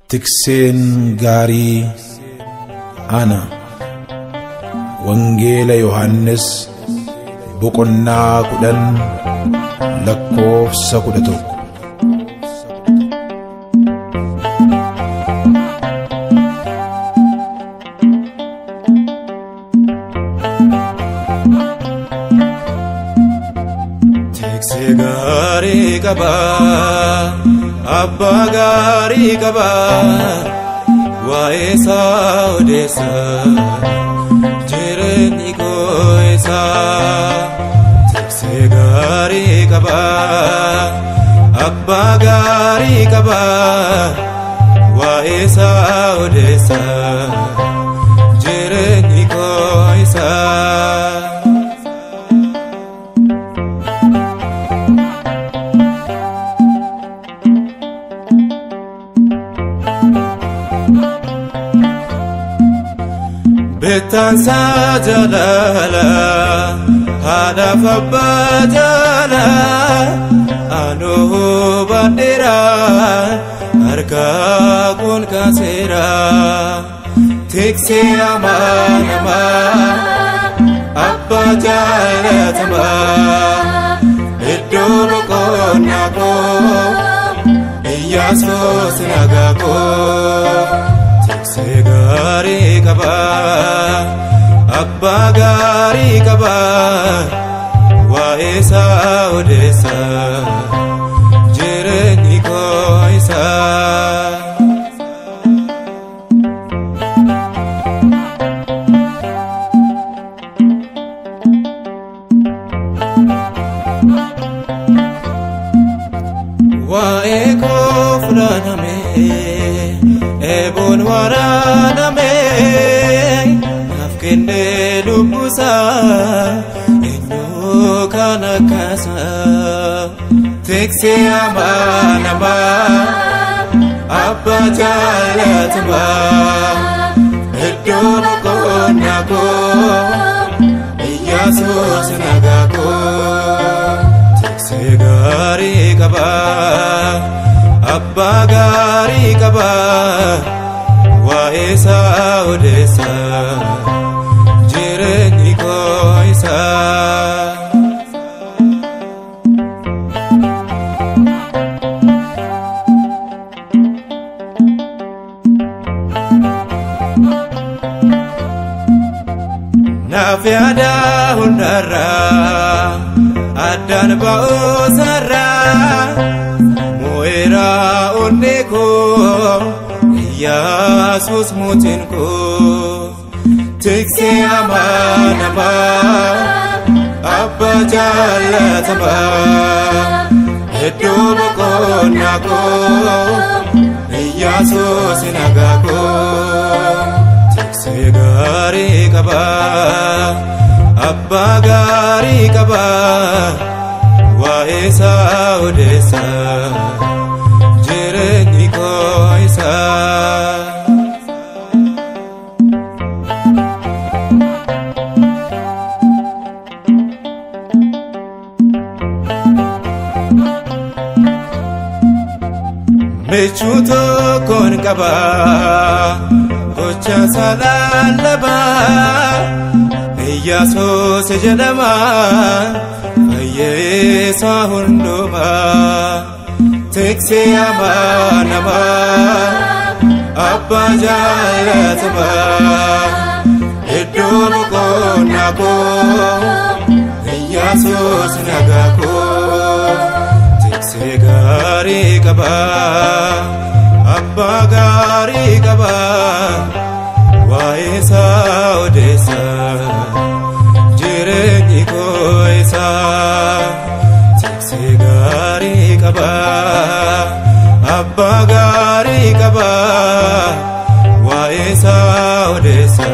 Tikseen gaarii ana. Wangeela Yohannis boqonnaa 10 lakkoofsa 11. Tiksee gaarii qaba, abbaa gaarii qaba, waa'ee isaa odeessa, jireenyi koo isaa. Tiksee gaarii qaba, abbaa gaarii qaba, waa'ee isaa odeessa, jireenyi koo isaa. Bittaan jaalala haadhaaf abbaa jaala anuu baadheera harka kun kaaseera. Tiksee amanamaa abbaa jaalatamaa iddoo boqonnaa koo Iyyaasuus nagaa koo. Tiksee gaarii qaba, abbaa gaarii qaba, waa'ee isaa odeessa, jireenyi koo isaa. Waa'ee koo fudhatame, eeboon waraaname, naaf kennee lubbusaa, eenyu kan akkasaa. Tiksee amanamaa, abbaa jaalatamaa, iddoo boqonnaa koo, Iyyaasuus nagaa koo. Tiksee gaarii qaba, abbaa gaarii qaba, waa'ee isaa odeessa, jireenyi koo isaa. Naaf yaada hundarraa addaan ba'uusarraa mo'eera onnee koo Iyyaasuus mootiin koo. Tiksee amanamaa abbaa jaalatamaa iddoo boqonnaa koo Iyyaasuus nagaa koo. Tiksee gaarii qaba, abbaa gaarii qaba, waa'ee isaa odeessa, jireenyi koo isaa. Michuu tokkoon qaba, gocha isaa lallabaa, Iyyaasuus jedhama, fayyisaa hundumaa. Tiksee amanamaa, abbaa jaalatamaa, iddoo boqonnaa koo, Iyyaasuus nagaa koo. Tiksee gaarii qaba, abbaa gaarii qaba, waa'ee isaa odeessa, jireenyi koo isaa. Tiksee gaarii qaba, abbaa gaarii qaba, waa'ee isaa odeessa,